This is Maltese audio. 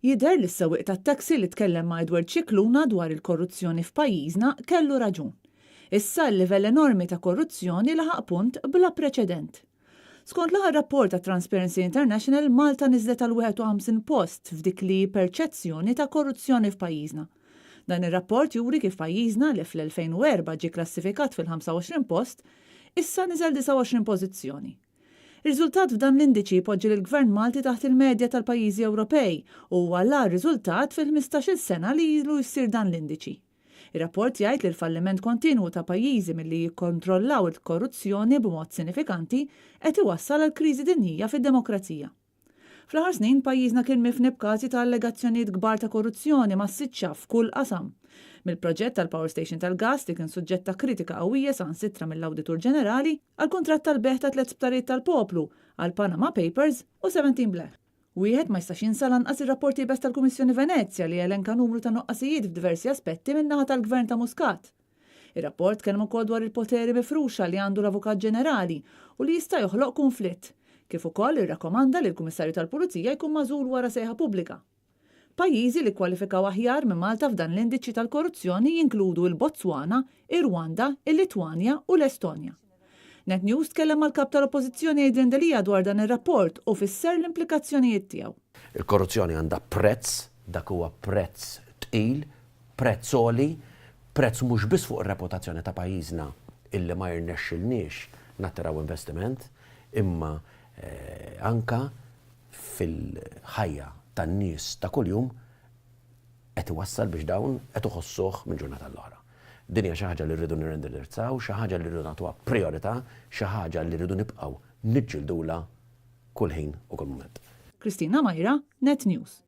Jidher li s-sewwieq tat-taxi li tkellem ma' Edward Scicluna dwar il-korruzzjoni f'pajjiżna kellu raġun. Issa l-livell enormi ta' korruzzjoni laħaq punt bla preċedent. Skont l-aħħar rapport ta' Transparency International, Malta niżlet għal 51 post f'dik li hi perċezzjoni ta' korruzzjoni f'pajjiżna. Dan ir-rapport juri kif pajjiżna li fl-2004 ġie klassifikat fil-25 post, issa niżel 29 pożizzjoni. Ir-riżultat f'dan l-indiċi jpoġġi lill-Gvern Malti taħt il-medja tal-pajjiżi Ewropej u huwa l-agħar riżultat fil-ħmistax-il sena li ilu jsir dan l-indiċi. Ir-rapport jgħid li l-falliment kontinwu ta' pajjiżi milli jikkontrollaw il-korruzzjoni b'mod sinifikanti qed iwassal għal kriżi dinjija fid-demokrazija. Fl-aħħar snin pajjiżna kien mifni b'każi ta' allegazzjonijiet kbar ta' korruzzjoni massiċċa f'kull qasam. Mill-proġett tal-power station tal-gass li kien suġġett ta' kritika qawwija saħansitra mill-Awditur Ġenerali, għall-kuntratt tal-bejgħ ta' tlett sptarijiet tal-poplu, għall-Panama Papers u 17 Black. Wieħed ma jistax jinsa lanqas ir-rapport iebes tal-Kummissjoni Venezja li elenka numru ta' nuqqasijiet f'diversi aspetti min-naħa tal-Gvern ta' Muscat. Ir-rapport tkellem ukoll dwar il-poteri mifruxa li għandu l-Avukat Ġenerali u li jista' joħloq kunflitt, kif ukoll irrakkomanda li l-Kummissarju tal-Pulizija jkun magħżul wara sejħa pubblika. Pajjiżi li kkwalifikaw aħjar minn Malta f'dan l-indiċi tal-korruzzjoni jinkludu l-Botswana, ir-Rwanda, il-Litwanja u l-Estonja. Net News tkellem mal-Kap tal-Oppożizzjoni Adrian Delia dwar dan ir-rapport u fisser l-implikazzjonijiet tiegħu. Il-korruzzjoni għandha prezz, dak huwa prezz tqil, prezz għoli, prezz mhux biss fuq ir-reputazzjoni ta' pajjiżna illi ma jirnexxilniex nattiraw investiment, imma anke fil-ħajja tan-nies ta' kuljum qed iwassal biex dawn qed iħossuh minn ġurnata għall-oħra. Din hija xi ħaġa li rridu nirrindirizzaw, xi ħaġa li rridu nagħtuha prijorità, xi ħaġa li rridu nibqgħu niġġildulha kull ħin u kull mument. Christina Majra, Net News.